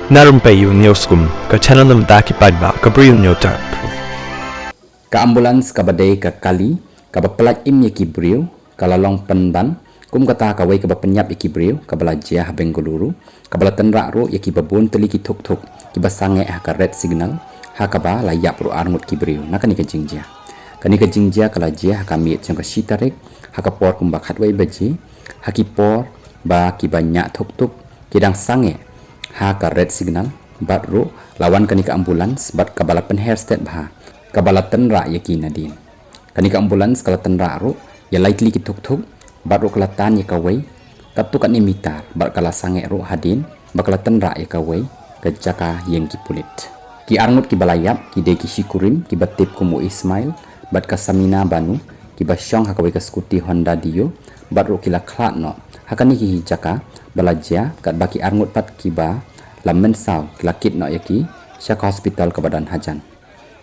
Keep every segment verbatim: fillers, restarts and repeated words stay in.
Na Rympei U News kum ka channel na bynta ki paidbah ka Bri U News Tap. Ka ambulance kaba dei ka kali kaba pyllait im ïa ki briew ka la long pynban kum kata kawei kaba pynïap ïa ki briew kaba la jia ha Bengaluru, kaba la tynrah ruh ïa kiba bun tylli ki thuk thuk kiba sangeh ha ka red signal, ha kaba la ïap ruh arngut ki briew na kane ka jingjia. Kane ka jingjia ka la jia ha ka miet jong ka shi tarik ha ka por kumba khatwei baje, ha ki por ba kiba ñiah thuk thuk ki dang sangeh ha ka red signal, bad ruh la wan kane ka ambulance bad kaba la pynher stet bha, kaba la tynrah ïa ki nadien. Kane ka ambulance ka la tynrah ruh ïa lai tylli ki thuk thuk, bad ruh ka la tan ïa kawei katto katne mitar bad ka la sangeh ruh hadien ba ka la tynrah ïa kawei ka jaka ïeng ki pulit. Ki arngut kiba la ïap ki dei ki shi kurim kiba tip kum u Ismail bad ka Samina Banu, kiba shong ha kawei ka skuti Honda Dio, bad ruh ki la khlad noh ha kane ka jaka ba la jia, katba ki arngut pat kiba la mynsaw ki la kit noh ïa ki sha ka hospital kaba don hajan.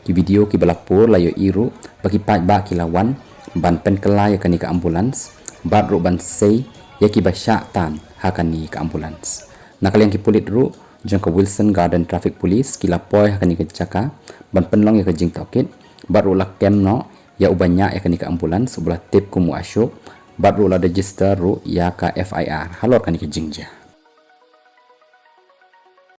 Ki video kiba la pur la ïohi ruh ba ki paidbah ki la wan ban pynkylla ïa kane ka ambulance bad ruh ban sei ïa kiba shah tan ha kane ka ambulance. Na ka liang ki pulit ruh jong ka Wilson Garden Traffic Police ki la poi ha kane ka jaka ban pynlong ïa ka jingtohkit bad ruh la kem noh ïa uba ñiah ïa kane ka ambulance uba la tip kum u Ashok, bad ruh la register ruh ïa ka F I R halor kane ka jingjia.